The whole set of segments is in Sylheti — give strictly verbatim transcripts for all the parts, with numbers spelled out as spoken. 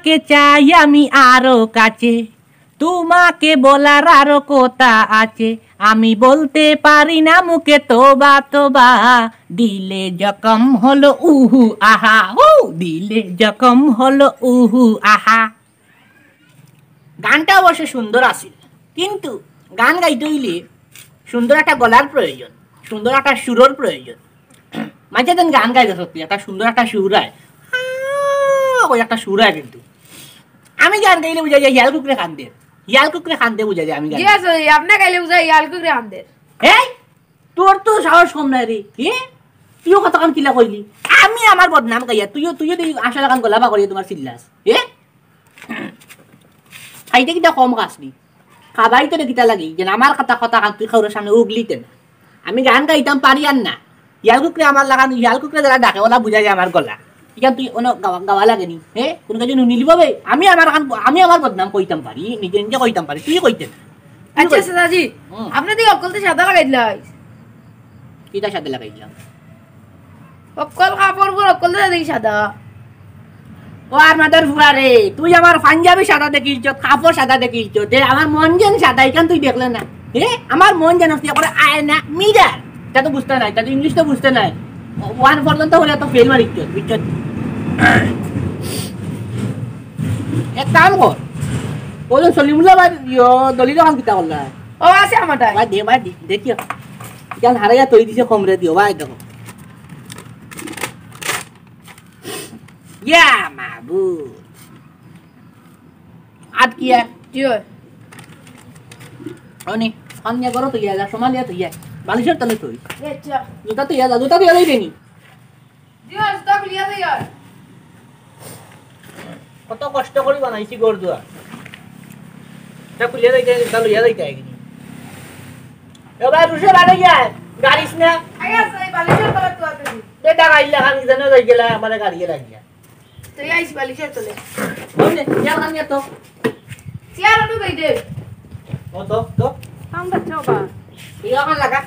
দেখতে চাই আমি আরো কাছে, তোমাকে বলার আরো কথা আছে, আমি বলতে পারি না মুখে, তোবা তোবা, দিলে জখম হলো উহু আহা, ও দিলে জখম হলো উহু আহা। গানটা অবশ্য সুন্দর আছিল, কিন্তু গান গাইতে অইলে সুন্দর একটা গলার প্রয়োজন, সুন্দর একটা সুরর প্রয়োজন। মাঝে দিন গান গাইতে সত্যি একটা সুন্দর একটা সুর আয়, আহ, ওই একটা সুর আয়। কিন্তু আমি গান গাইলে বুঝা যায় হিয়াল কুকুরে কান্দে, হিয়াল কুকুরে কান্দে বুঝা যায় আমি গান জি আছে, আপনি গাইলে বুঝা হিয়াল কুকুরে কান্দে। এই, তোর তো সাহস কম নাই রে, কি? তুইও কতক্ষণ কিলা কইলি? আমি আমার বদনাম গাইয়া, তুইও, তুইও তো এই আসলে কান গলা বা করিয়া তোমার চিল্লাস, এ? খাইতে কিতা কম খাস নি? খাবাই তো রে কিতা লাগি, যে আমার কথা, কথা কান তুই খাওয়ার সামনে উগলিতে না। আমি গান গাইতাম পারি আর না। হিয়াল কুকুরে আমার লাগান, হিয়াল কুকুরে যারা ডাকে, ওলা বুঝা যায় আমার গলা। ইখান তুই অনো গাওয়া, গাওয়া লাগে নি? হে? কোন কাজে নুনিলি বাবে? আমি আমার কান, আমি আমার বদনাম কইতাম পারি, নিজে নিজে কইতাম পারি, তুই কইতে না। তুই আচ্ছা, কইতে না। চাচাজি, হুম। আপনি তো অকলতে সাদা লাগাই দিলাই। কিতা সাদা লাগাই দিলাম? অকল কাপড় পর অকল দেখি সাদা। ও আর মাদার ফুয়া রে, তুই আমার পাঞ্জাবি সাদা দেখিলছত, কাপড় সাদা দেখিলছত, তে আমার মন যেন সাদা, ইখান তুই দেখলে না? হে, আমার মন যেন তুই করে আয় না, মিরার। তা তো বুঝতে নাই, তা তো ইংলিশ তো বুঝতে নাই। ওয়ান পর্যন্ত হলে তো ফেল মারিছ, বুঝছত? এক কাম কর, ওই যে সলিমুল্লাহ ভাই, ইয়ো, দলিল খান কিতা করলা? ও আছে আমার তাই। ভাই দে, ভাই দে, দেখিও। ইখান হারাইয়া তৈ দিছে কমরে দিও, ভাই দেখো। ইয়া মাবুদ। আত কি আর? কি হয়? অনি, খান নিয়া করো তো ইয়া, যা সোমালিয়া তো ইয়া। বালিশের তলে তুই। আচ্ছা। জুতা তো ইয়া, জুতা তো ইয়া লইবে নি? দিও, জুতা খুলিয়া দে ইয়ার। কত কষ্ট করি বানাইছি ঘর দুয়ার। তা খুলিয়া যাইতে, তা লইয়া যাইতে আগে। এ ভাই, রুশে বাড়ি যায়। গাড়িস না। আগে আছে, এই বালিশের তলে তো আছে। বেটা গাইলা খান কি জানো যাই গেলা, আমারে গাড়ি লাগিয়া। তুই আইস বালিশের তলে। ওই নে, ইয়ার খান তো। চেয়ার অটো গাই দে। ও তো, তো। আমরা চবা। ইয়া খান লাগা।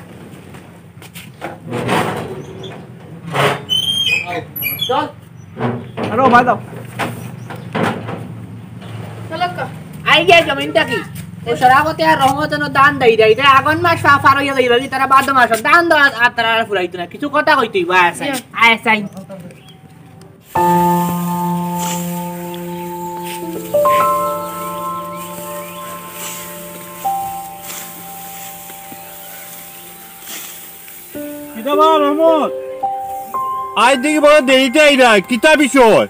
চল। আরে, ও বাদ দাও। চলো কা। আই গিয়া জমিনটা কি? ও শরাবতে আর রহমত যেন দান দেই দেই। এটা আগন মাস পা-, পার হইয়া যাইবা কি? তারা বাদ মাস দান দেওয়া আর তারা আর ফুরাইতো না। কিছু কথা কইতে হইবা, আয় সাই। ইয়া। আয় সাই। কিতা বা রহমত? আজ দেখি বড় দেরিতে আইরা, কিতা বিষয়?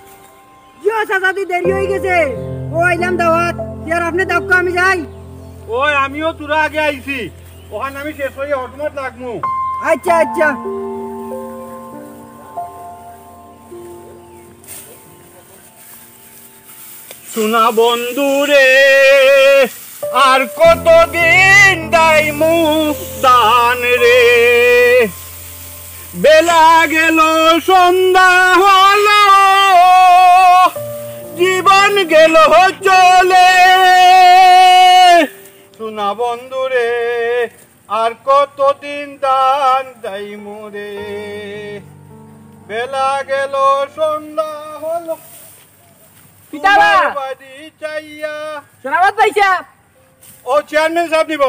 জিও চাচা, তুই দেরি হয়ে গেছে। ও আইলাম দাওয়াত, ইয়ার আপনি দাক্কা আমি যাই। ওই আমিও তোরা আগে আইছি, ওখানে আমি শেষ হয়ে অটোমাত লাগমু। আচ্ছা, আচ্ছা। সোনা বন্ধু রে, আর কতদিন দাইমু দান রে? বেলা গেল, সন্ধ্যা হলো, জীবন গেল চলে। সোনা বন্ধু রে, আর কতদিন দান দাইমু রে? বেলা গেল, সন্ধ্যা হলো। কিতা বা? তোমার বাড়ি চাইয়া। সোনাবত ভাই সাহেব। ও, চেয়ারম্যান সাহেব নিব।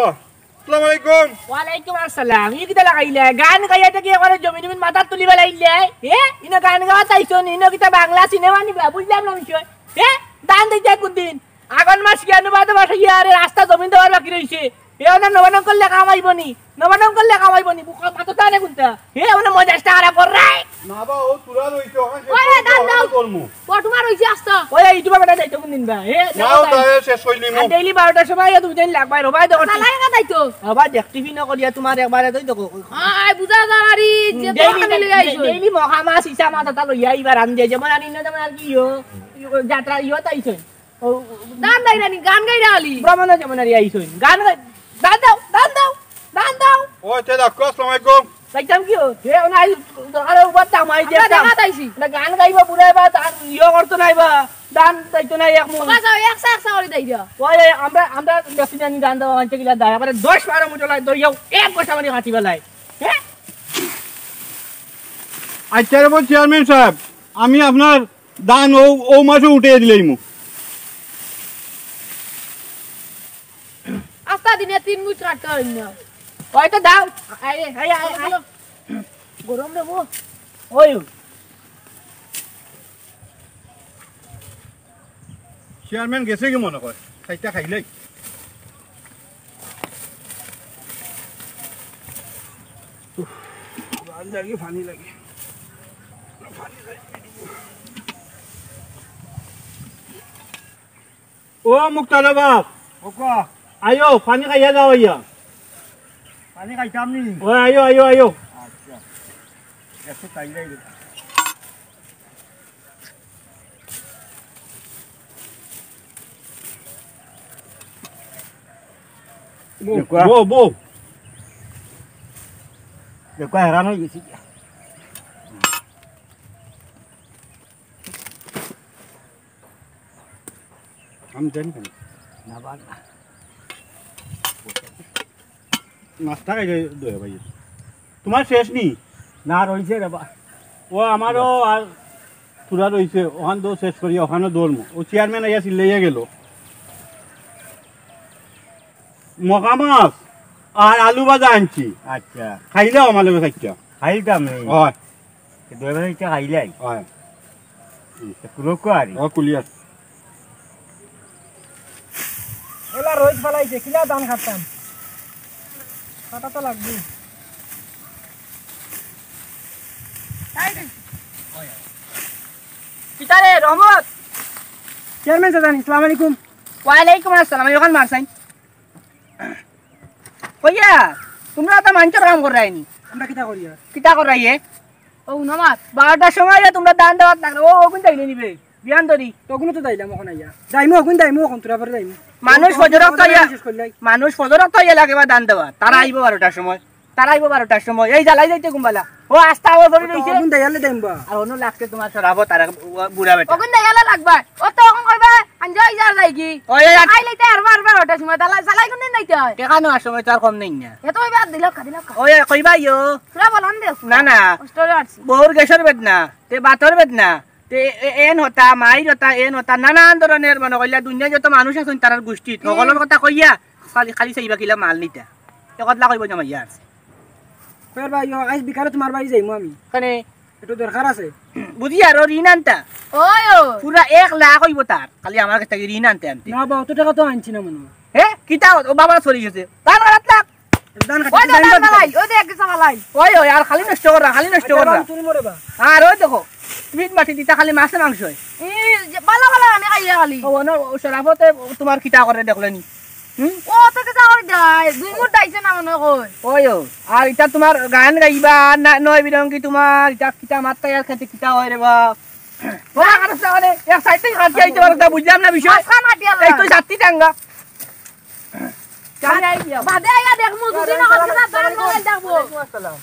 আসসালামু আলাইকুম। ওয়ালাইকুম আসসালাম। ই কিতা লাগাইলে? গান গাইয়া থাকি একবারে জমিন জমিন মাথাত তুলি বেলাইলে। এ? ইনো গান গাওয়াত আইছো নি? ইনো কিতা বাংলা সিনেমা নিবা? বুঝলাম না বিষয়। এ? দান দিতে কোন দিন? আগন মাস গিয়া নু বাদে মাস আইয়া আরে রাস্তা জমিন দেওয়ার বাকি রইছে। এ ওনা নবানন করলে কামাইবো নি? নবানন করলে কামাইবো নি? বুকা মাথা তানে কুনটা? এ ওনা মজাজটা খারাপ কর রে। না বা, ও তোরা রইছে, ওখানে শেষ ওই, করে দান দাও, দাও। ওখানে করমু। ও, তোমার রইছে আস্তা। ওই, এই তোমার বেটা যাইতো কোন দিন বা? এ, না, ও দেখো তো। তাই শেষ করলি মু। আর ডেইলি বারোটার সময় ইয়া তুমি জানি লাগবাই, রবাই দেখো। চালাই না যাইতো। রবাই দেখ, টিভি না করিয়া তোমার একবারে তো দেখো। আয়, বুঝা যা আরি, হুম, যে তো ডেইলি, খালি লই আইছো। ডেইলি মহা মাছ, ইসা মাছ এটা লইয়া আইবার আন দিয়ে, যেমন আর ইন্না যেমন আর কি ইয়ো, ইয়ো, যাত্রা ইয়ো তাইছো। ও, দান দাই রানি, গান গাই রালি। ভ্রমণে যেমন আর আইছইন। গান গাই, দান দাও, দান দাও, দান দাও। ও, তে দেখো, আসসালামু আলাইকুম। যাইতাম কি ও? হে, ও না, আই, আরে, উবার দাম, আই আমরা দেখতাম। দেখা তাইছি। না, গান গাইবা, বুড়াই বা, দান ইয়ে করতো নাই বা, দান চাইতো নাই এক মুখ। বাবা, যাও, একশো, একশো করে দেই দিয়া। ওই, এই, আমরা, আমরা দেখছি জানি গান দেওয়া মানছে কিলা দায়। আবার দশ বারো মুঠো লাই, দইয়াও, এক বস্তা মানে কাটি বেলায়। হ্যাঁ? আচ্ছা রে, চেয়ারম্যান সাহেব, আমি আপনার ধান ও, ও মাসে উঠিয়ে দিলাইমু। আস্তা দিনে তিন মুঠ কাটতে অয় না। অয় তো দাও। আয়, আয়, আয়, আয়। গরম রে বো। ওই। চেয়ারম্যান গেছে কি মনে কয়? চাইরটা খাইলাই। উফ, পানি লাগে, পানি লাগে। ও মুক্তার বাপ, ও ক। আইও, পানি খাইয়া যাও আইয়া। পানি খাইতাম নি? ও আইও, আইও, আইও। আচ্ছা। একটু খাইলাই রে। বউ, দেখুয়া। বউ, বউ। দেখুয়া, হেরান অই গেছি। আমি জানি কেন? না, বাদ না। মাছটা খাইলে দোয়া ভাই। তোমার শেষ নি? না, রইছে রে বা। ও, আমারও আর থুড়া রইছে, ওখান তো শেষ করি, ওখানে দৌড়মু। ও চেয়ারম্যান আইয়া চিল্লাইয়া গেল। মকা মাছ আর আলু ভাজা আনছি। আচ্ছা। খাইলাও আমার লগে খাইচ্ছা। খাইতাম নি। হয়। তো দই ভাত ইটা খাইলাই? হয়। তো কুলুক আরি। ও কুলিয়ার। এলা রোদ ফালাইছে, কিলা ধান কাটতাম? কাটা তো লাগবে। কিতারে, রহমত? চেয়ারম্যান চাচা, আসসালামু আলাইকুম। ওয়ালাইকুম আসসালাম, এই ওখান মারছাইন। কইয়া, তোমরা তো মানষর কাম কররায় নি। আমরা কিতা করিয়ার? কিতা কররায়? ও, নমাজ, বারোটার সময় তোমরা ধান দেওয়াত লাগলে, ও, অগুন যাইলে নিবে, বিয়ান ধরি। তগুনও তো যাইলাম অখন আইয়া। যাইমু, অগুন যাইমু, অখন তোরা পরে যাইমু। মানুষ অখন ফজরর তো অখন ইয়া, শেষ করলাই। মানুষ ফজরর তো ইয়া লাগে বা ধান দেওয়াত। তারা আইবো বারোটার সময়। তারা আইবো বারোটার সময়। এই জ্বালাই যাইতে ঘুমালা। ও, আস্তা ও ধরি তো রইছে। অগুন যাইলে যাইমু বা। আর অন্য লাগছে তোমার শরাবো, তারা বুড়া বেটা। অগুন যাইলে লাগবা। ও তো অখন কইবা, আঞ্জা ইজার যাইগি। ওই, ওই, আর খাই লইতে আর বারোটার সময়, তাহলে জ্বালাই কোন দিন যাইতে হয়? টেকা নেওয়ার সময় তো আর কম নেই না। এ তো ওই বাদ দিল, খাদি না। ওই, ওই, কইবা ইয়ো। তোরা বলান দে। না, না। অস্ট্রেলিয়া আসছি। বউর গ্যাসর বেদনা, তে বাতর বেদনা, তে এ-, এন হতা, মাইর হতা, এন হতা, নানান ধরনের মনে কইলা দুনিয়া যত মানুষ আছইন তারার গোষ্ঠীত। হুম। হকলর কথা কইয়া খালি, খালি চাইবা কিলা মাল নিতা। এ কথালা কইবো জামাইয়া আর। কইর ভাই, ও, আইজ বিকালে তোমার বাড়ি যাইমু আমি। কেনে? একটু দরকার আছে। বুঝি আর ও ঋণ আনতা। ওই, ওই। পুরা এক লাখ অইবো তার। খালি আমার কাছ থাকি ঋণ আনতে আনতে। না বা, অত টেকা তো আনছি না মনে হয়। হে? কিতা ও বাবা চলি গেছে। তার আড়াত লাখ। ধান কাটি ওই তো যাইমু ধান বাড়ি। ফালাই, ওই দেখ, গেছে ফালাই। ওই, ওই, আর খালি নষ্ট কররা, খালি নষ্ট আচ্ছা, কররা। বাবা, তুমি মরে বা। আর ওই দেখো, পিট মাটি দিতা খালি মাছে মাংসয়। এই যে বালা বালা আমি খাইয়া খালি। ও, ওনো, ও শরাফতে তোমার কিতা করে দেখলে নি? হুম? ও তো কিতা করে দেয়, দুই মুঠ দাইছে না মনে হয়। ওই, ও, আর ইটা তোমার গান গাইবা না, নয় বিরঙ্গি তোমার, ইটা কিতা মাত্তা আর খেতে কিতা হয় রে বা? ওরা কারো সামনে এক সাইড থেকে কাটতে আইতে পারো, তা বুঝলাম না বিষয়। মাথা মাটি আল্লাহ। এই তো সাতটি টাঙ্গা। বাদে আইয়া দেখমু, দুদিন ওখান থেকে ধান লাগাই দেখবো। ওয়ালাইকুম আসসালাম।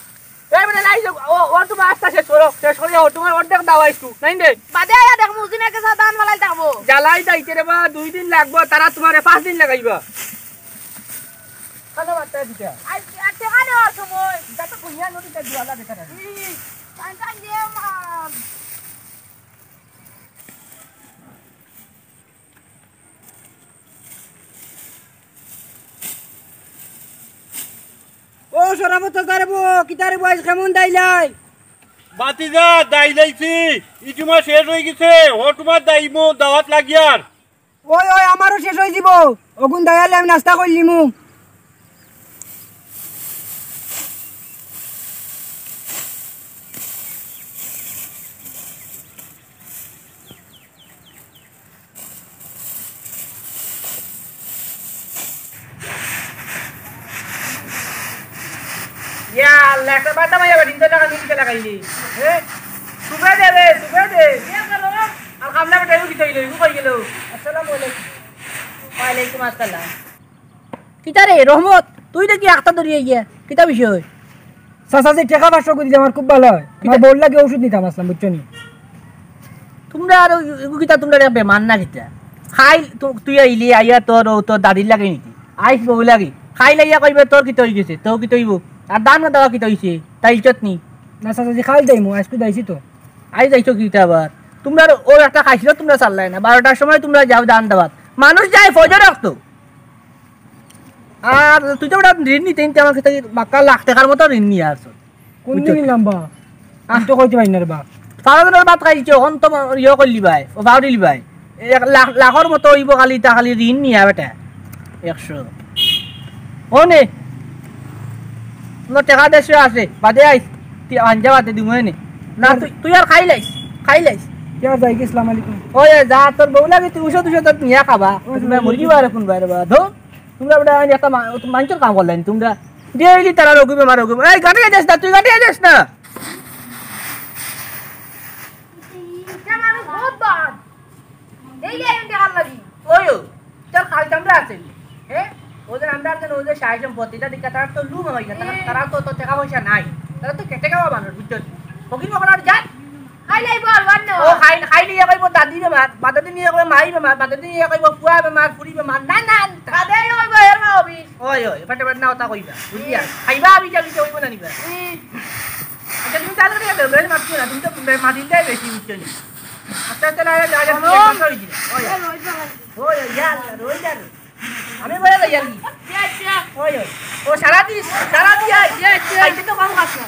এই বেটা, লাই যাও। ও, ও তোমার আস্তা শেষ করো, শেষ করিয়া ও তোমার অর্ধেক দাও আইছু, নাই রে? বাদে আইয়া দেখমু, দুদিন আগে সা ধান ফালাই দেখবো। জ্বালাই যাইতে রে বা, দুই দিন লাগবো, তারা তোমারে পাঁচ দিন লাগাইবা। কাটা বার্তা দিতে। আই, আর টেকা নেওয়ার সময়। এটা তো কইয়া নদীতে দিয়া লাগে তারা। ই, কান কান দিয়ে মা। ও শরাফত, কিতা রে বো, কিতা রে বো, আইজ কেমন দাইলাই? বাতিজা, দাইলাইছি, ইটুমা শেষ অই গেছে, হটুমা দাইমু, দাওয়াত লাগিয়ার। ওই, ওই, আমারও শেষ অই যিবো, অগুন দাইয়ালে আমি নাস্তা করিলিমু। ইয়া আল্লাহ, একটা বাটা মাইয়া বাড়িতে টাকা নিতে লাগাইলি। হ্যাঁ? সুবে দে রে, সুবে দে। আর কামলা বেটা, ও কি তৈরি, ও কই গেল? আসসালামু আলাইকুম। ওয়ালাইকুম আসসালাম। কিতা রে রহমত, তুই দেখি আখতা ধরিয়া গিয়া, কিতা বিষয়? চাচা যে টেকা পাঁচশো করি দিলে আমার খুব ভালা অয়। আমার কিতা? বউর লাগি ঔষধ নিতাম আছলাম, বুঝছো নি? তোমরা আর ওই, ওই কিতা তোমরা একটা বেমার না কিতা? খাইল তো, তুই আইলি, আইয়া তোর, ও তোর দাদির লাগি নিতি। আইস বউর লাগি। খাইল আইয়া কইবে, "তোর কিতা অই গেছে? তোর কিতা অইবো?" আর ধান না দেওয়া কিতা অইছে? তাই ইজ্জত নি? না চাচা, যে খাইল দেইমু, আইজকু দাইছি তো। আইজ যাইছো কিতা আবার? তোমরা আর ও একটা খাইছিল, তোমরা চাল্লায় না। বারোটার সময় তোমরা যাও ধান দেওয়াত। মানুষ যায় ফজর অক্ত। আর তুই তো বেটা ঋণ নিতে নিতে আমার কাছ থাকি বাক্কা লাখ টেকার মতো ঋণ নিয়া আছস। কোন দিন নিলাম বা? আমি তো কইতে পারি না রে বা। সারা দিনর ভাত খাইছি, অখন তো ইয়ে করলি ভাই, ও ভাও দিলি ভাই। এক লাখ, লাখর মতো অইবো খালি, ইতা খালি ঋণ নিয়া বেটা। একশো। ও নে। তোর টেকা দেড়শো আছে, বাদে আইস। তুই আঞ্জা বাদে দিমু নে। না, তুই, তুই আর খাইলাইস, খাইলাইস। কিয়া যাই গেছিলাম আলাইকুম। ওই যা, তোর বউ লাগে তুই ঔষধ ঔষধ নিয়া খাবা। ওই, তুই ওই, মুরগি ওই। বারে কোন বাইরে বা? ধো। তুমরা বেটা আমি একটা মা-, ও তো মাইনষর কাম করলাম, তুমরা ডেইলি তারা রোগী বেমার, রোগী বেমার। এই গাড়ি যাস না, তুই গাড়ি যাস না। ইটা মানুষ বহুত বাদ। ডেইলি আইন দেখার লাগি। ওই ও, তোর খাল চামড়া আছে নি? হ্যাঁ? ওদের আমরা একজন ওদের সাহায্য সম্পত্তিটা দিকে তারা তো লুম হয় না, তারা, এ। তারা তো, তো টাকা পয়সা নাই। তারা তো খেটে খাওয়া মানুষ, বুঝছো? ফকির মকরার জাত। খাই লাইবো আর বাদ নেওয়া। ও খাই, খাই নিয়ে কইবো দাদি বেমার, বাদে দিন নিয়ে কইবো মাই বেমার, বাদে দিন নিয়ে কইবো ফুয়া বেমার, ফুরি বেমার। না, না, না। বাদে কইবো এর মা অফিস। ওই, ওই, ফাটে ফাটে না ওটা কইবা। বুঝলি আর? খাইবা আমি যাবি যে কইবো না নিবা। ই। আচ্ছা, তুমি চালু করে দেও, বেশ মারছো না, তুমি তো বে-, মাটির দেয় বেশি উঠছে নি। আস্তে আস্তে লাগে, লাগে, তুমি ওই। একমাত্র হইছি না। ওই, ওই। ওই, ওই, ওই, ইয়া আল্লাহ, ওই যা রে। আমি বলে যাই আর কি। ইয়া, ইয়া। ওই, ওই। ও, সারা দিস, সারা দিয়ে আয়। ইয়া, ইয়া। খাইতে তো কম খাস না।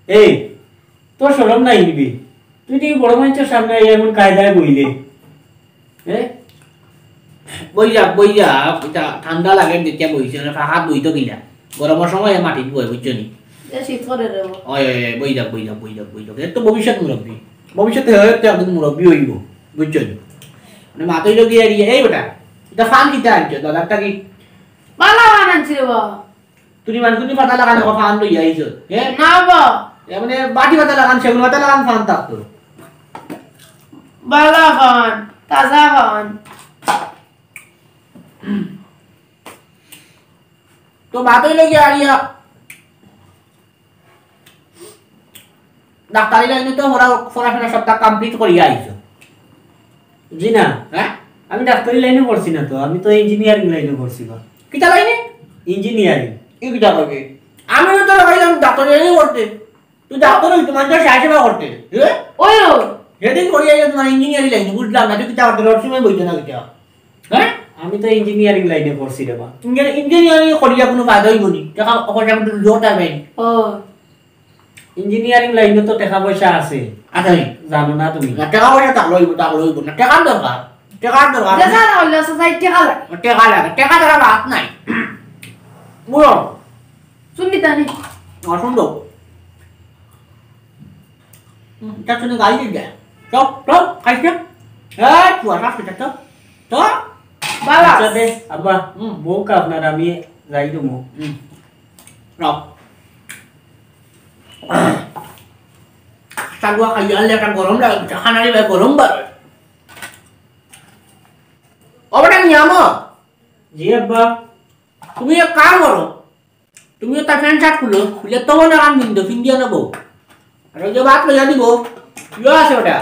এই, তোর শরম নাই নিবি? তুই দেখি বড় মানুষের সামনে আইয়া এমন কায়দায় বইলে। হ্যাঁ? বই যা, বই যা, এটা ঠান্ডা লাগে দেখে বইছে, মানে ফাঁকাত বইতো কিলা। গরমের সময় মাটিত বই, বুঝছো নি? এ শীত করে রে বাবা। ওই, ওই, ওই, বই যাক, বই যাক, বই যাক, বই যাক। এর তো ভবিষ্যৎ মুরব্বী। ভবিষ্যতে হয়তো একদিন মুরব্বী হইব, বুঝছো নি? মানে মাথায় লোক গিয়ে গিয়ে, এই বেটা, এটা ফান কিতা আনছো? দাদারটা কি? বালা ফান আনছি রে বাবা। তুমি মানুষ তুমি পাতা লাগানো ফান লই আইছো, হ্যাঁ? না বাবা। এ মানে বাটি পাতা লাগান, সেগুন পাতা লাগান ফান থাকতো। বালা ফান, তাজা ফান। তো মাথায় লোক গিয়ে আরিয়া ডাক্তারি লাইনে তো ওরা পড়াশোনা সবটা কমপ্লিট করিয়া আইছো। জি না। হ্যাঁ? আমি ডাক্তারি লাইনে পড়ছি না তো, আমি তো ইঞ্জিনিয়ারিং লাইনে পড়ছি বা। কিতা লাইনে? ইঞ্জিনিয়ারিং। ই কিতা করবে? আমি তো তোরা ভাইলাম ডাক্তারি লাইনে পড়তে। তুই ডাক্তার হই, তোমার তো সাহায্য করতে। হ্যাঁ? ওই ও। সেদিন করিয়া আইলে তোমার ইঞ্জিনিয়ারিং লাইনে, বুঝলাম না, তুই কিতা করতে? রড সময় বইতো না কিতা? হ্যাঁ? আমি তো ইঞ্জিনিয়ারিং লাইনে পড়ছি রে বা। ইঞ্জিনিয়ারিং করিয়া কোনো ফায়দা হইব নি? টাকা পয়সা কিন্তু জোর থাকবে। ও। ইঞ্জিনিয়ারিং লাইনে তো টাকা পয়সা আছে। আছে নি? জানো না তুমি? না, টাকা পয়সা থাকলে হইব, থাকলে হইব না। টাকার দরকার। টাকার দরকার। যে যা না হইলে সোসাইটি টাকা লাগে। টাকা লাগে। টাকা ছাড়া ভাত নাই। বুঝো? শুনবি তা নি? না, শুনবো। হুম, এটা শুনে গালি দিয়ে দেয়। চল, চল, খাইছে। এই, তুই আসাস কোথা তো? তো? বালা। আচ্ছা, দে, আব্বা, হুম। বউকে আপনার আমি যাই দেবো। হুম। রাও। চালুয়া খাইয়া আনলে একটা গরম লাগে, চা খানা নিবে গরম বার। ও বেটা নিয়ামো। জি আব্বা। তুমি এক কাম করো, তুমি একটা প্যান্ট শার্ট খুলো, খুলে তখন এখন পিন্দো, পিন্দিয়া নেবো। আর ওই যে ভাত লইয়া দিব, ইয়ে আছে ওটা,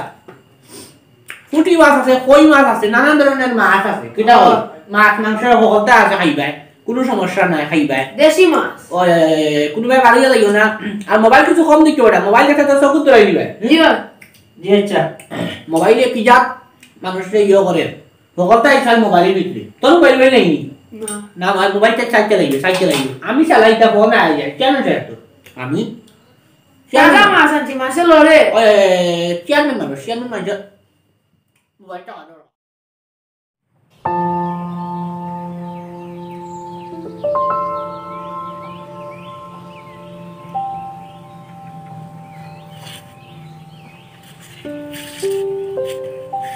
পুঁটি মাছ আছে, কই মাছ আছে, নানান ধরনের মাছ আছে। কিতা কই? হ্যাঁ। মাছ, মাংস হকলতা আছে খাইবায়, কোনো সমস্যা নাই খাইবায়। দেশি মাছ। ওই, ওই, ওই, ওই, কোনোবায় বাড়িয়ে যাইও না। আর মোবাইল কিছু কম দিকে ওটা, মোবাইল দেখে তো চকুত ধরাই দিবায়। জি ভাই। জি আচ্ছা। মোবাইলে কি জাত মানুষরে ইয়ে করে, হকলতা ইচ্ছা মোবাইলের ভিতরে। তোর মোবাইল ভাই নেই নি? না। না ভাই, মোবাইলটা সাইড চালাইবে, সাইড চালাইবে। আমি চালাই, তা ফোন আয় যায়। কেন চাই তো? আমি তাজা মাছ আনছি, মাছে লড়ে। ওই, ওই, ওই, ওই, চেয়ারম্যান মানুষ, চেয়ারম্যান মানুষ। মোবাইলটা অন রাখ।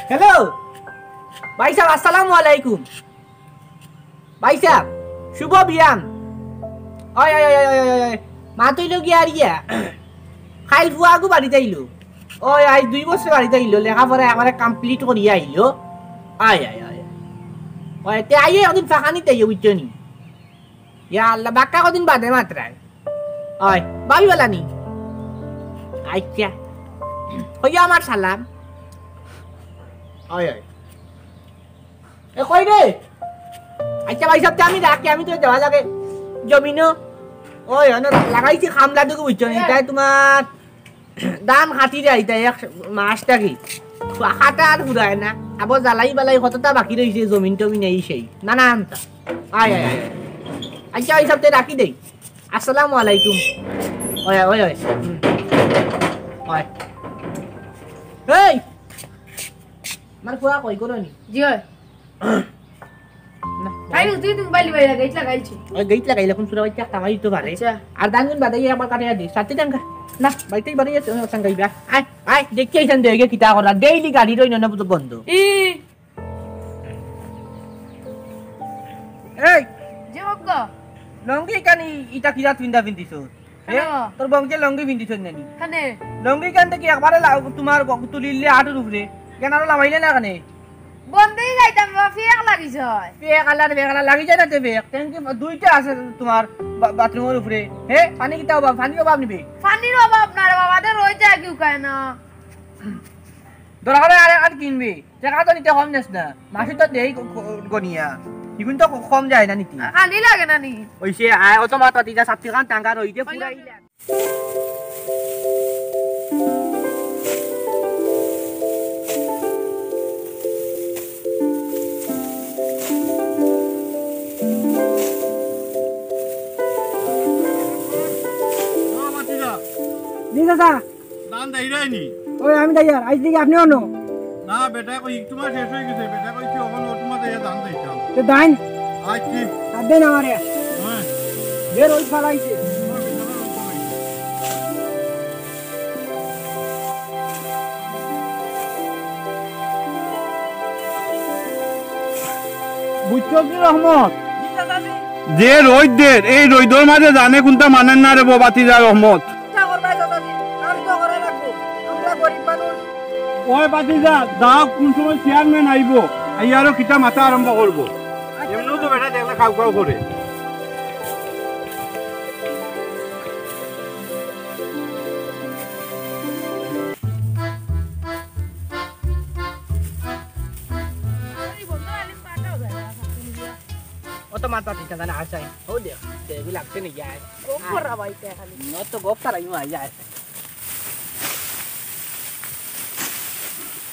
হ্যালো, ভাই সাহেব, আসসালামু আলাইকুম। ভাই সাহেব, শুভ বিয়াম। ওই, ওই, ওই, ওই, ওই, ওই, ওই। মা তুই লোক গিয়া আর গিয়া। খাইল ফুয়াগু বাড়িত আইলো। ওই, আইজ দুই বছর বাড়িত আইলো, লেখাপড়া একবারে কমপ্লিট করিয়া আইলো। আয়, আয়, আয়। ওই, তে আইয়ে একদিন ফাঁকানিত আইয়ে, বুঝছো নি? ইয়া আল্লাহ, বাক্কা কদিন বাদে মাত্রায়। ওই, ভাবি বলা নি? আচ্ছা। কইয়া আমার সালাম। ওই, ওই। এ, কই রে? আচ্ছা ভাই সাহেব, তে আমি রাখি, আমি তো যাওয়া লাগে জমিনো। ওই, অনো লাগাইছি খামলা দুগু, বুঝছো নি? তাই তোমার ধান কাটিরায় ইতা এক মাস থাকি। কাটা আর ফুরায় না। আবার জ্বালাই বালাই কততা বাকি রইছে, জমিন টমিন এই সেই। না, না, আনতা। আয়, আয়, আয়, আয়। আচ্ছা, ওই সব তো রাখি দেই। আসসালামু আলাইকুম। ওই, ওই, ওই। হুম। ওই। এই! আমার ফুয়া কই করো নি? জি অয়। না। তাই তুই, তুই বাইলি বাইলা গেট লাগাইছি। ওই গেট লাগাইলে কোন সুরা বাইতে কামাই তো পারে। আচ্ছা। আর দান গুন বাদাই আবার কাটে দি। সাথে টাকা। না, বাইতে বাড়ি আছে, ওখান গাইবা। আয়, আয়, দেখি এইখান দিয়ে কিতা করা। ডেইলি গাড়ি রই না, না, বন্ধ। ই। এই। জি, অক্কা। লঙ্গি কানি ইটা কিরা তুইন্দা পিন্দিছস? এ? কেন? তোর বংকে লঙ্গি পিন্দিছস নানি? কেনে? লঙ্গি কান থাকি একবারে লা-, তোমার গ-, তুলিলে আটুর উপরে। কেন আরো লামাইলে না কেনে? বন্ধই যাইতাম বাবা, ফেক লাগি যায়। ফেক আলার ফেক আলার লাগি যায় না তে ফেক। ট্যাঙ্কি দুইটা আছে তোমার বা-, বাথরুমের উপরে। হে, পানি কিতা অভাব, পানির অভাব নিবে। পানির অভাব না রে বাবা, তে রই যায় কেউ খায় না। দরকার হয় আরে আর কিনবে। টেকা তো নিতে কম নেস না। মাসে তো দেই গ-, গ-, গনিয়া। ইগুন তো ক-, কম যায় না নিতে। খালি লাগে না নি? ওই সে আয়, অত মাত পাতি যা, সাতটি খান টাকা রই দে, পুরাই লে। জি দাদা। ধান দেইরায়নি? ওই আমি দেইয়ার, আইজ দিকে আপনি অনো। না, বেটা কই, একটু মাস শেষ হয়ে গেছে, বেটা কই কি অখন ওর মাঝে ধান দিতাম। তো দাইন? আজ কি? আর দেন আমারে। হ্যাঁ। যে রোদ ফালাইছে। বুঝছো কি রহমত? যে রোদ দের, এই রোদর মাঝে জানে কোনটা মানেন না রে বাবা, বাতিজা রহমত। ওই বাতিজা, দাও কোন সময় চেয়ারম্যান আইবো, আইয়ারও কিতা মাথা আরম্ভ করবো। এমনিও তো বেটা দেখলে খাও খাও করে। অত মাথা ঠিক না জানে, আয় চাই। ও দেখ, দেবি লাগছে নি যায়। গোপ করা বাইতে খালি। ন তো গোপ করাই মা যায়।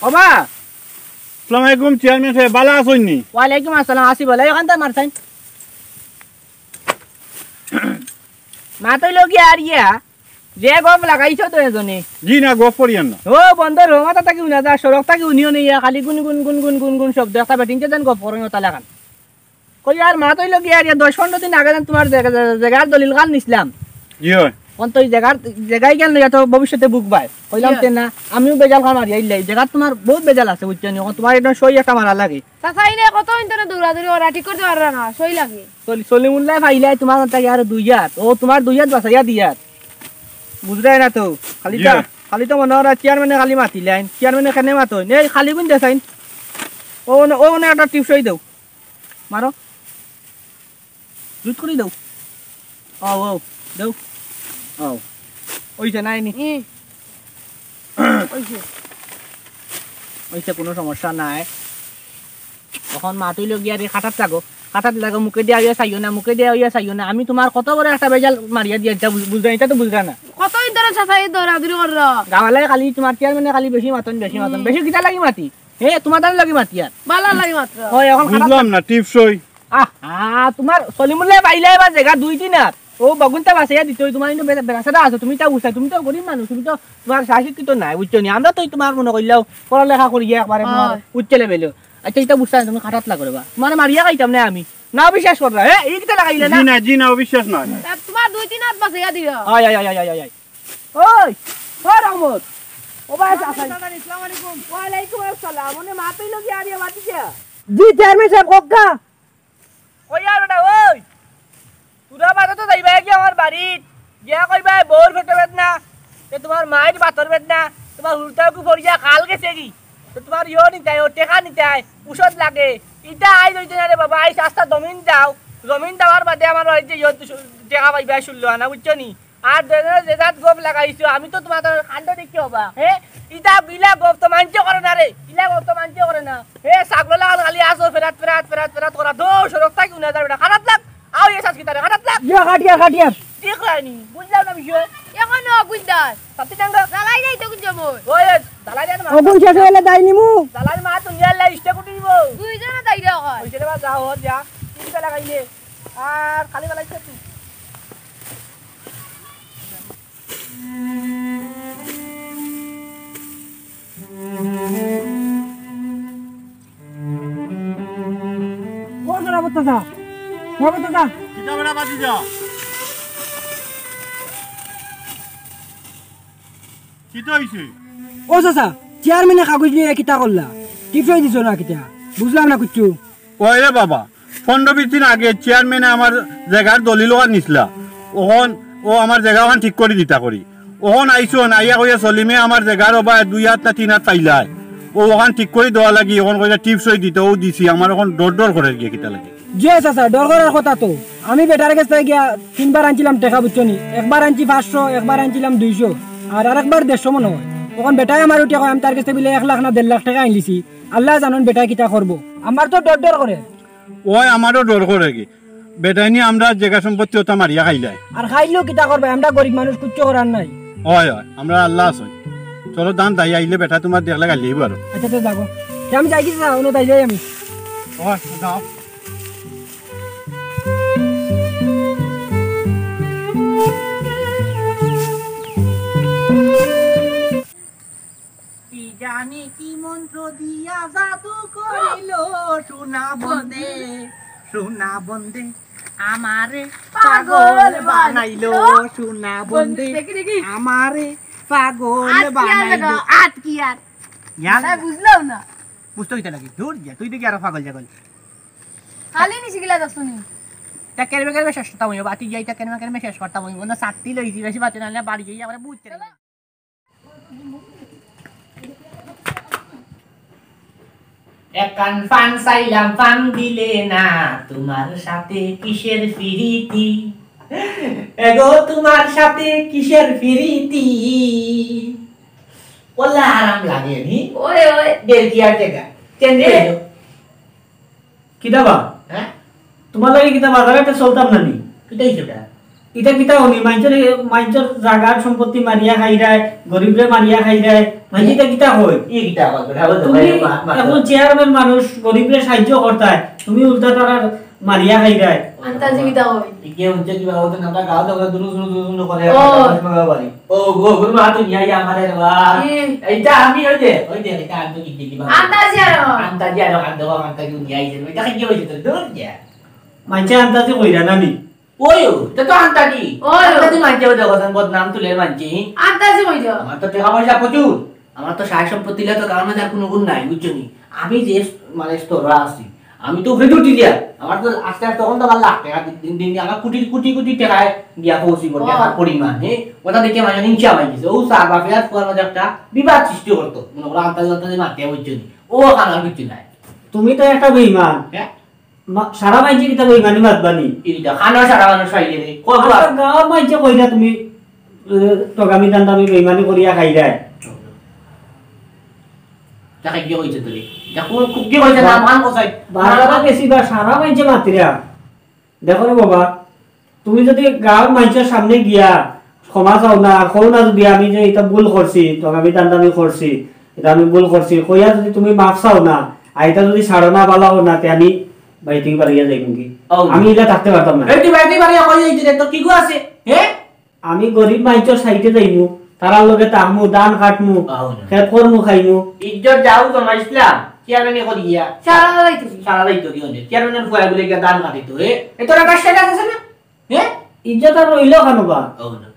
ও মা! আসসালামু আলাইকুম, চেয়ারম্যান সাহেব, ভালা আছইন নি? ওয়ালাইকুম আসসালাম, আছি বলে, এখান তো মারছাইন। মাতইল গিয়া আর ইয়া, যে গপ লাগাইছো তো এজনে। জি না, গপ করিয়ার না। ও বন্দর হো, মাথা থাকি হুনা যা, সড়ক থাকি হুনিও নেই, ইয়া খালি গুন গুন গুন গুন গুন গুন শব্দ, একটা বেটিংকে যেন গপ করইন ওটা লাগান। কই আর মাতইল গিয়া আর ইয়া দশ পনেরো দিন আগে যেন তোমার জাগা-, জাগা-, জাগার দলিল খান নিছলাম। জি অয়। অন তো এই জাগার, জাগায় গেল না, তো ভবিষ্যতে ভুগবায়। কইলাম জি অয়। তে না, আমিও বেজাল খান মারি আইলাই, জাগার তোমার বহুত বেজাল আছে, বুঝছো নি? অখন তোমার একটা সই একটা মারা লাগে। চাচা, ইনে কত ইন্তরে দৌড়াদৌড়ি করা, ঠিক করতে পাররা না, সই লাগে। সলি-, সলিমুল্লাহ পাইলাই তোমার তাকে আর দুই হাত। ও তোমার দুই হাত বাঁচাইয়া দিয়ার। বুঝরায় না তো। খালি জি। তা, খালি তো মনে হয় চেয়ারম্যানে খালি মাতিলাইন। চেয়ারম্যানে কেনে মাতইন? এই খালি গুন দেখাইন। ও না, ও না একটা টিপসই দেও। মারো। জুত করি দেও। ও, ও, দেও। ও। ওইছে নাই নি? ই। ওইছে। ওইছে, কোনো সমস্যা নাই। অখন মাতইল গিয়া রে, খাটাত লাগো, খাটাত লাগো, মুখে দিয়া ইয়া চাইও না, মুখে দিয়া ইয়া চাইও না। আমি তোমার কত বড় একটা বেজাল মারিয়া দিয়া, এটা বুঝ-, বুঝরা, এটা তো বুঝরা না। কত ইন্তরে চাচা এই দৌড়াদৌড়ি কররা? গাওয়ালায় খালি তোমার চেয়ারম্যানে খালি বেশি মাতইন, বেশি মাতইন। হুম। বেশি কিতা লাগি মাতি? হে, তোমার দাম লাগি মাতি আর। বালা লাগি মাত্র। হয়, অখন খাটাত বুঝলাম না, টিপসই। আহ, আহ, তোমার সলিমুল্লাহ পাইলে এবার জাগা দুই তিন আর। ও বগুনটা বাঁচাইয়া দিত, তোমার কিন্তু বেড়া-, বেড়াছেড়া আছে, তুমি তা বুঝাই, তুমি তো গরিব মানুষ, তুমি তো তোমার শিক্ষিত নাই, বুঝছো নি? আমরা তো এই তোমার মনে করলেও পড়ালেখা করিয়া একবারে তোমার হয়। উচ্চ লেভেলে। আচ্ছা, এটা বুঝছো না, তুমি খাটাত লাগো রে বা। তোমার মারিয়া খাইতাম না আমি। না বিশ্বাস করবা, হ্যাঁ? এই কিতা লাগাইলে না? জি না, জি না, অবিশ্বাস নয়। তা তোমার দুই তিন হাত বাঁচাইয়া দিও। আয়, আয়, আয়, আয়, আয়, আয়। ওই, ও রহমত। ও ভাই, আসসালামু আলাইকুম। ওয়ালাইকুম আসসালাম। ওনে মাতইল গিয়া আরিয়া মাতিছে। জি, চেয়ারম্যান সাহেব, কক্কা। কই আর বেটা, ওই? তোরা বাদে তো যাইবা কি আমার বাড়িত? গিয়া কইবা, "বউর পেটো বেদনা, তে তোমার মাইর বাতর বেদনা, তোমার হুরুতাও কি পড়িয়া খাল গেছে কি? তো তোমার ইয়ো নিতাই, ও টেকা নিতাই, ঔষধ লাগে।" ইটা আই লইতে না রে বাবা, আই আস্তা জমিন দাও। জমিন দেওয়ার বাদে আমার বাড়িতে ইয়ো টেকা পাইবা ষোলো আনা, বুঝছো নি? আর যে, যে, যে জাত গপ লাগাইছো, আমি তো তোমার কাণ্ড দেখি হবা, হে? ইটা ইলা গপ তো মানছে করে না রে, ইলা গপ তো মানছে করে না। হে, ছাগল লাগাল খালি আসো, ফেরাত, ফেরাত, ফেরাত, ফেরাত করা, দো, সড়ক থাকি উনা যাবে না, খারাপ লাগ, আও, এ শাস কিতারে, খারাপ লাগ। ইয়া, কাটিয়ার, কাটিয়ার। ঠিক রায়নি, বুঝলাম না বিষয়। এখন ও গুন্ডার। সত্যি টাঙ্গা। ওই, ওই, দালালি আর মাত। অগুন শেষ অইলে দায় নিমু। দালালি মাত, তুমি আল্লাহ ইস্টে কুটি নিব। দুইজনে দায় দেওয়া হয়। ওই যে রে বা, যা হো, যা। চিন্তা লাগাইলে। আর খালি বেলাইছে তুই। ও শরাবত চাচা, শরাবত চাচা। কিতা বেটা বাতি যা? কিতা হইছে? ও চাচা, চেয়ারম্যানে কাগজ নিয়া কিতা করলা? টিপসই দিছো না কিতা? বুঝলাম না কিচ্ছু। ওই রে বাবা, পনেরো বিশ দিন আগে চেয়ারম্যানে আমার জাগার দলিল ওখান নিছলা, ওখান ও আমার জাগা ওখান ঠিক করি দিতা করি। ওখান আইছন, আইয়া কইয়া সলিমে আমার জাগার ওবা দুই হাত না তিন হাত পাইলায়, ও ওখান ঠিক করি দেওয়া লাগি, ওখান কইয়া টিপসই দিতে, ও দিছি, আমার ওখান ডর ডর করের গিয়া কিতা লাগি। জি চাচা, ডর করার কথা তো। আমি বেটার গেছ থাকি গিয়া তিনবার আনছিলাম টেকা, বুঝছো নি? একবার আনছি পাঁচশো, একবার আনছিলাম দুইশো, আর আরেকবার দেড়শো মনে হয়। ওখান বেটায় আমার উঠিয়া কয়, আমি তার গেছ থাকি বিলে এক লাখ না দেড় লাখ টেকা আনলিছি। আল্লাহ জানইন বেটায় কিতা করবো, আমার তো ডর ডর করে। ওই আমারও ডর করে কি, বেটায় নি আমরার জাগা সম্পত্তি ওটা মারিয়া খাইলায়। আর খাইলেও কিতা করবায়, আমরা গরিব মানুষ, কিচ্ছু করার নাই। ওই, ওই, আমরা আল্লাহ আছইন। চলো দান দাই আইলে বেটা তোমার দেখলে গালি আইবো আরো। আচ্ছা, তো যাবো। তে আমি যাই কি চাচা, অনো তাই যাই আমি। ওই, যাও। কি জানি কি মন্ত্র দিয়া জাদু করিল, সোনা বন্দে, সোনা বন্দে, আমারে পাগল পাগল বানাইলো, বানাইলো। সোনা বন্দে, দেখি, দেখি। আমারে পাগল আত কি আর বানাইলো। লাগাও, আত কি আর? ইয়ার তাই বুঝলাম না। বুঝতে হইতে লাগে, দূর যা, তুই দেখি আরো পাগল জাগল। খালি নিছি গিলা দশ মিনিট। তা কেরমে কেরমে শেষ করতাম হইব, বাতি যাই, তা কেরমে কেরমে শেষ করতাম হইব, না সাতটি লইছি, বেশি বাতি নাইলে বাড়ি যাই, আমরা বুঝতে লাগে। একখান পান চাইলাম, পান দিলে না, তোমার সাথে কিসের ফিরিতি? এগো, তোমার সাথে কিসের ফিরিতি? ওলা আরাম লাগে নি? ওই, ওই। বেলকি আর টেকা। চেঞ্জ এ। হইল। কিতা বা? হ্যাঁ? তোমার লাগে কিতা বাজারে একটা চলতাম না নি? কিতা হইছে ওটা? ইটা কিতা হনি? মাইনষর, মাইনষর জাগার সম্পত্তি মারিয়া খাইরায়, গরিবরে মারিয়া খাইরায়, মাইনষে ইটা কিতা কয়? ই কিতা কয়? বেটা বলতো তুমি ভাই, মা-, মা-, একজন চেয়ারম্যান মানুষ, গরিবরে সাহায্য করতায়, তুমি উল্টা তারার মারিয়া খাইরায়। আন্তাজি কিতা কয়? ইকে উনছে কিবা বলতো না, আমরা গাঁও তো দুরু দুরু দুরু দুরু করে, ও। আমরা বাড়ি। ও গো, গুরু মা, তুই নিয়ে আয় আমারে রে বা। কি? এইটা আমি ওই যে, ওই যে, এটা আমি তো কি দেখি বা। আন্তাজি আরো। আন্তাজি আরো, আন্তাজি, আন্তাজি নিয়ে আইছে। ওইটা কি হইছে তোর? দূর যা। মাইনষে আন্তাজি কইরা না নি? ওই, ও, এটা তো আন্তাজি। ওই, ও। আন্তাজি মাইনষে ওই দেখো, বদনাম তুলে মাইনষে। আন্তাজি কই দিও? আমার তো টেকা পয়সা প্রচুর। আমার তো সয় সম্পত্তি লইয়া তো গাঁওর মাঝে আর কোনো গুণ নাই, বুঝছো নি? আমি যে স-, মানে স্তরে আছি, আমি তো উপরে উঠি দিয়া। আমার তো আস্তে আস্তে তখন তো আমার লাখ টেকা দিন দিন দিন, আমার কোটি কোটি কোটি টেকায় গিয়া পৌঁছিব, ও। টেকার পরিমাণ, হে? ওটা দেখে মানে নিচে আমার গেছে। ও স্যার, বাপে আর ফুয়ার মাঝে একটা বিবাদ সৃষ্টি করতো। মনে করো আন্তাজি আন্তাজি মারতে, বুঝছো নি? ও খানার কিছু নাই। তুমি তো একটা বেঈমান। হ্যাঁ? মা-, সারা মাইনষে কিতা বেইমানি মাতবানি? ইটা খানা সারা মানুষ খাইলে রে। কো আচ্ছা, বাবা। গাঁওর মাইনষে কইরা তুমি, এ, ঠগামি দান্দামি বেইমানি করিয়া খাইরায়। তা খাই কি কইছে তুই? তা কোন খুব কি কইছে? বা-, নাম খান কোথায়? বাজারো গেছি বা সারা মাইনষে মাতিরা। দেখো রে বাবা, তুমি যদি গাঁওর মাইনষর সামনে গিয়া ক্ষমা চাও না, আর কও না যদি আমি যে ইটা ভুল করছি, ঠগামি দান্দামি করছি, ইটা আমি ভুল করছি, কইয়া যদি তুমি মাফ চাও না, আর ইটা যদি ছাড়ো না, ভালা অয় না, তে আমি বাড়ি থাকি বারইয়া যাইমু কি? ও। আমি ইলা থাকতে পারতাম না। এই তুই বাড়ি থাকি বারইয়া কই যাইতে রে? তোর কি গো আছে? হে? আমি গরিব মাইনষর সাইডে যাইমু, তারার লগে থাকমু, ধান কাটমু, ও না। খেত করমু, খাইমু। ইজ্জত যাও জমাইছলাম, চেয়ারম্যানে করিয়া। সারা রাইত কি? সারা রাইত কি অনে? চেয়ারম্যানর ফুয়া বলে গিয়া ধান কাটিতো, হে? এ তোর একটা সেটা আছে না? হে? ইজ্জত আর রইল কেন বা? ও না।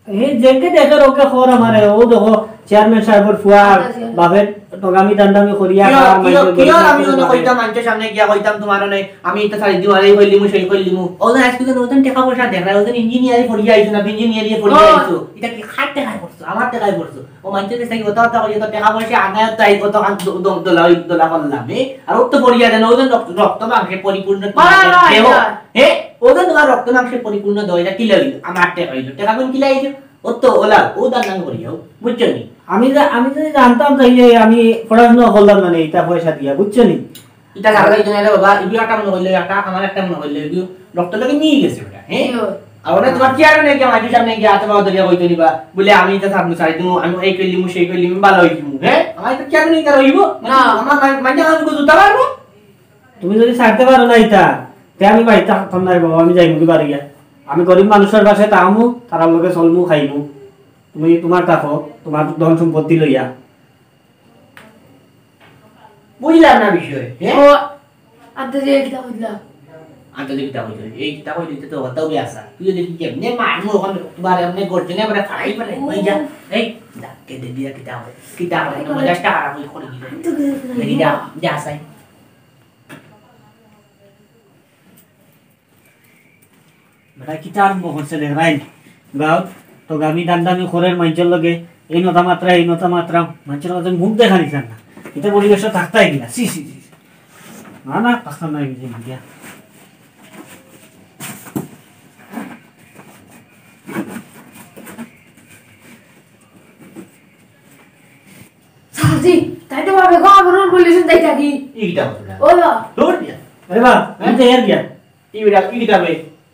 হে, যেকে দেখে ওকে খবর আমারে, ও দেখো, চেয়ারম্যান সাহেবর ফুয়া, আচ্ছা, আচ্ছা। বাপের ঠগামি দান্দামি করিয়া কিয়, খাওয়ার কিয়, মাঝে কিয় গরিব আমি মানুষের মনে বাড়ি। কইতাম, মাইনষর সামনে গিয়া কইতাম তোমার মানে, আমি ইটা ছাড়ি দিমু, আর এই কইলিমু, সেই কইলিমু। ও যে আজকে তো নতুন টেকা পয়সা দেখায়, ও যে ইঞ্জিনিয়ারিং পড়িয়া আইছো না, ইঞ্জিনিয়ারিং পড়িয়া ও। আইছো। ইটা কি কার টেকায় পড়ছো? আমার টেকায় পড়ছো। ও মাইনষর কাছে কি কথা বার্তা কইয়া তো টেকা পয়সা আনায় তো এই কত কান দ-, দ-, দলা, দলা করলাম, এ? আর ও তো পড়িয়া দেন, ও যে রক্ত, রক্ত মাংসে পরিপূর্ণ না, না, না, দেহ, না। এ? ও যে তোমার রক্ত মাংসে পরিপূর্ণ দেহ, ইটা কিলা অইলো? আমার টেকা অইলো। টেকা কোন কিলা অইলো? ও তো ওলা, ও দান দান করিয়াও, বুঝছো নি? আমি যা-, আমি যদি জানতাম তাইলে আমি পড়াশোনা করলাম না নি, ইটা পয়সা দিয়া, বুঝছো নি? ইটা জানলে তো না রে বাবা, ইগু একটা মনে করলে একটা, আমার একটা মনে করলে ইগু, ডক্টর লগে মিল গেছে ওটা, হ্যাঁ? কি হয়? আর ওরে তোমার চেয়ারম্যানে গিয়া মাইনষর সামনে গিয়া আতে বাবা ধরিয়া কইতো নিবা, বুলে, "আমি ইতা ছাড়মু, ছাড়ি দিমু, আমি এই করিলিমু, সেই করিলিমু, ভালা অইযিমু।" হে? আমার ইতা চেয়ারম্যানে ইতা রইবো? না। আমার মাই-, মাইনষে আমার জুতা মারবো? তুমি যুদি ছাড়তে পারো না ইতা, তে আমি বাড়িত থাকতাম নায় বাবা, আমি যাইমুগি বাড়ি গিয়া। আমি গরিব মানুষর পাশে থাকমু, তারার লগে চলমু, খাইমু। তুমি তোমার থাকো, তোমার ধন সম্পত্তি লইয়া। বুঝলাম না বিষয়, হে? ও, আনতে যে কিতা কইলা? আনতে যে কিতা কইলা? এই কিতা কইলা, ইতা তো কথাও বেয়াসা। তুই যদি কেমনে মারমু ওখানে, তোমার এমনে গর্জনে পরে ফাড়াই ফাড়াই, ওই যা। এই, যা, কে দে দিয়া কিতা হয়? কিতা হয়? পঞ্চাশ টাকা রাখো, করে দিলে। আমি তো কিছু করি নাই। দেখি যা, যা, সাই। বেটা কিতা আরম্ভ করছে রে ভাই? গাঁও তো গামি দান্দামি করের মাইনষর লগে, এই নতা মাতরা, এই নতা মাতরা, মাইনষর লগে মুখ দেখা নিছেন না। ইতা পরিবেশ থাকতাই কিনা? সি, সি, সি, সি। না, না, থাকতাম না, এই যে মিডিয়া। সাজি, তাই তো ভাবে গো, আমার মন বললে শুনতে থাকি। ই কিতা কথা? ও বা। দূর দিয়া। আরে বা, আমি তো এর গিয়া। ই বেটা, ই কিতা বে?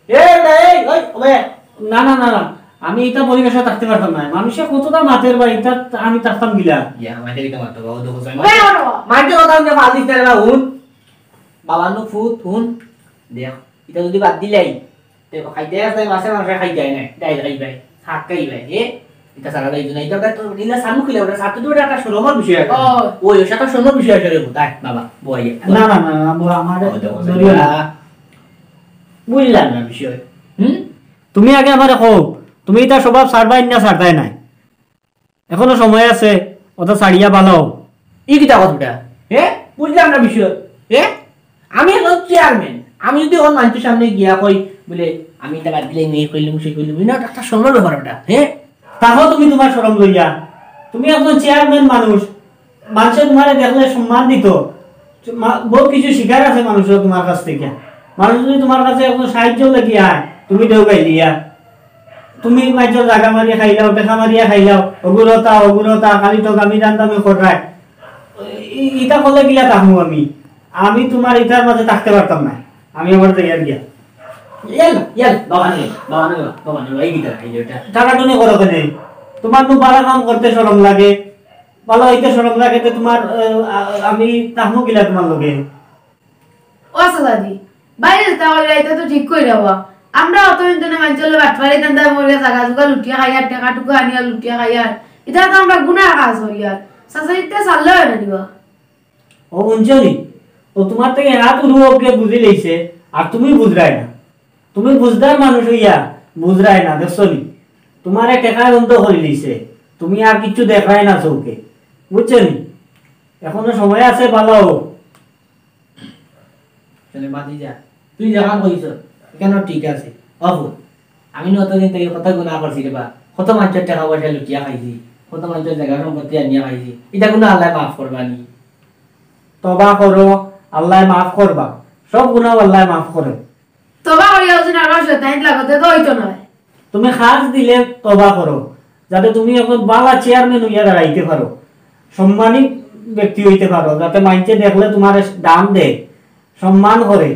এ বেটা, এই, ওই, ওবে। না, না, না, না। আমি ইতা পরিবেশে থাকতে পারতাম না। মানুষে কতটা মাতের বা, ইতা আমি থাকতাম গিলা। ইয়া, মাইনষে কিতা মাততো বা, ও দেখো, ওবে, ওরে বা। মাইনষে কথা হুনতে পারলিস না রে বা, হুন। বাবা নু ফুত, হুন। দেখ, ইতা যদি বাদ দিলাই, তে খাইতে আছে, মাসে মাসে খাই যায় না, ডাইল খাই ভাই, শাক খাই ভাই, এ? ইতা সারা যাইতো না, ইতা তো ইলা সামু খিলা, ওটা সাথে তো ওটা একটা শরমর বিষয় আছে। ও। ওই, ওটা একটা শরমর বিষয় আছে রে, তাই, বাবা, বইয়া। না, না, না, না, বাবা, আমার ও, দেখো, ধরিও না। বুঝলাম না বিষয়। হুম? তুমি আগে আমারে কও, তুমি ইতা স্বভাব ছাড়বায় না ছাড়তায় নায়? এখনো সময় আছে, অত ছাড়িয়া বালাও। ই কিতা কথা? হে? বুঝলাম না বিষয়। হে? আমি এখন চেয়ারম্যান। আমি যদি এখন মাইনষর সামনে গিয়া কই, বুলে, "আমি ইতা বাদ দিলে, আমি এই কইলাম, সেই কইলাম", না, একটা শরমর ব্যাপার ওটা। হে? তাহো তুমি তোমার শরম লইয়া। তুমি একজন চেয়ারম্যান মানুষ। মাইনষে তোমারে দেখলে সম্মান দিত। মা-, বহুত কিছু শিকার আছে মানুষর তোমার কাছ থেকে। মানুষ যদি তোমার কাছে এখন সাহায্য লাগি আয়, তুমি দেও গাইলিয়া। তুমি মাইনষর জাগা মারিয়া খাইলাও, টেকা মারিয়া খাইলাও, অগুরতা, অগুরতা, খালি তো গামি দান্দামি কররায়। ই-, ইতা করলে গিলা থাকমু আমি। আমি তোমার ইতার মাঝে থাকতে পারতাম না। আমি আবার যাইয়ার গিয়া। ইয়াল, ইয়াল, বাবা নে, বাবা নে, বাবা নে, এই গিটার, এই যে এটা। টানাটুনি করো কেনে? তোমার তো বালা কাম করতে শরম লাগে। বালা অইতে শরম লাগে তো তোমার, আহ, আ-, আমি থাকমু গিলা তোমার লগে। ও চাচাজি, বাইরে যেতা কইরা, ইতা তো ঠিক কইরা বা। আমরা অত দিন ধরে মাইনষর লগে বাটপারি ধান্দা করিয়া জাগা জুগা লুটিয়া খাইয়ার, টেকা টুকা আনিয়া লুটিয়া খাইয়ার। ইতা তো আমরা গুনার কাজ করিয়ার। চাচাজি, ইতা ছাড়লে অয় না নি বা? ও হুনছো নি? ও তোমার থেকে হাত উড়ু অগরে বুঝি লইছে, আর তুমি বুঝরায় না। তুমি বুঝদার মানুষ অইয়া বুঝরায় না, দেখছো নি? তোমারে টেকায় অন্ধ করি লইছে, তুমি আর কিচ্ছু দেখরায় না চউখে, বুঝছো নি? এখনো সময় আছে, বালা অও। তাইলে বাদ দি যা। তুই যেখান কইছস, ইখানও ঠিক আছে। অ ফুত, আমি নু অতদিন থাকি কত গুনা করছি রে বা। কত মাইনষর টেকা পয়সা লুটিয়া খাইছি, কত মাইনষর জাগা সম্পত্তি আনিয়া খাইছি। ইতা কুনু আল্লায় মাফ করবা নি? তওবা করো, আল্লায় মাফ করবা। সব গুনাও আল্লায় মাফ করে। তওবা করিয়া যদি আবার শয়তানিত লাগো তে তো অইতো নায়। তুমি খাজ দিলে তওবা করো, যাতে তুমি একজন বালা চেয়ারম্যান অইয়া দাঁড়াইতে পারো, সম্মানিত ব্যক্তি অইতে পারো, যাতে মাইনষে দেখলে তোমারে দাম দেয়, সম্মান করে,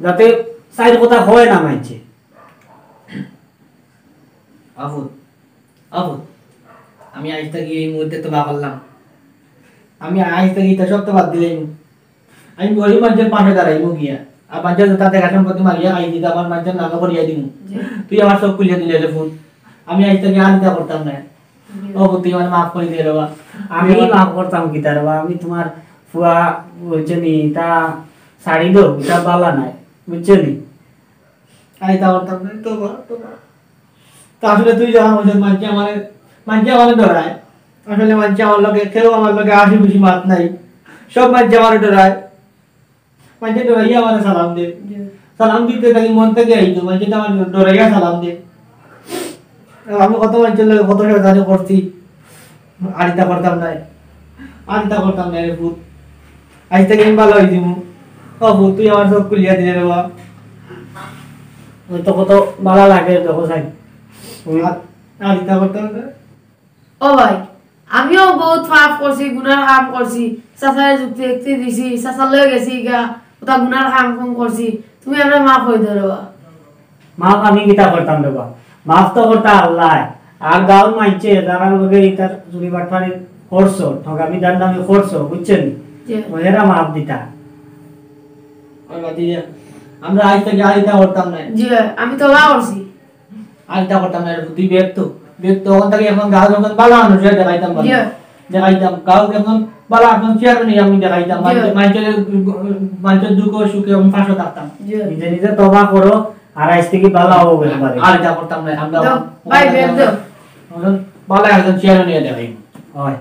যাতে চাইর কথা কয় না মাইনষে। আফুত, আফুত, আমি আইজ থাকি এই মুহূর্তে তওবা করলাম। আমি আইজ থাকি ইতা সব তো বাদ দিলাইমু। আমি গরিব মাইনষর পাশে দাঁড়াইমু গিয়া। আর মাইনষর যেতা টেকা সম্পত্তি মারিয়া খাইছি, ইতা আমার মাইনষর নামে করিয়া দিমু। জি। তুই আমার চউখ খুলিয়া দিলে রে ফুত। আমি আইজ থাকি আর ইতা করতাম না। জি। ও ফুত, তুই আমারে মাফ করি দে রে বা। আমি মাফ করতাম কিতা রে বা? আমি তোমার ফুয়া, বুঝছো নি, ইতা ছাড়ি দেও, ইতা বালা নায়, বুঝছো নি? আর ইতা করতাম না, তওবা, তওবা। তো আসলে তুই যখন বলছিস, মাইনষে আমারে, মাইনষে আমারে ডরায়। আসলে মাইনষে আমার লগে, কেউ আমার লগে হাসি খুশি মাত নাই। সব মাইনষে আমারে ডরায়। মাইনষে ডরাইয়া আমারে সালাম দে। জি। সালাম দিতে থাকি মন থাকি আইতো, মাইনষে তো আমারে ডরাইয়া সালাম দে। আমি কত মাইনষর লগে কত শয়তানি করছি। আর ইতা করতাম নায়। আর ইতা করতাম নায় রে ফুত। আইজ থাকি আমি বালা অইযিমু। ও ফুত, তুই আমার চউখ খুলিয়া দিলে রে বা। ওই তো কত বালা লাগে, দেখো চাই। আর, আর ইতা করতাম নায়। ও ভাই, আমিও বউত পাপ করছি, গুনার কাম করছি। চাচারে যুক্তি যুক্তি দিছি, চাচার লগে গেছি গা, অতা গুনার কাম কুম করছি। তুমি আমারে মাফ করি দেও রে বা। মাফ আমি কিতা করতাম রে বা? মাফ তো করতা আল্লায়। আর গাঁওর মাইনষে যারার লগে ইতার চুরি বাটপারি করছো, ঠগামি দান্দামি করছো, বুঝছো নি? জি। অউ হেরা মাফ দিতা। ওই বাদ দিয়া, আমরা আইজ থাকি আর ইতা করতাম না। জি, আমি তওবা করছি। আর ইতা করতাম না, তুই বের তো, বের তো, অখন থাকি অখন গাঁওর অখন ভালা মানুষ অইয়া দেখাইতাম, ভালা। জি। দেখাইতাম, গাঁওর অখন ভালা একজন চেয়ারম্যান অইয়া আমি দেখাইতাম, জি। মাইনষে, মাইনষে, মাইনষর দুঃখ সুখে আমি পাশে থাকতাম। জি। নিজে নিজে তওবা করো, আর আইজ থাকি ভালা অও একবারে। আর ইতা করতাম না, আমরা দাও, ভাই, বের দাও। অখন ভালা একজন চেয়ারম্যান অইয়া দেখাইমু। অয়।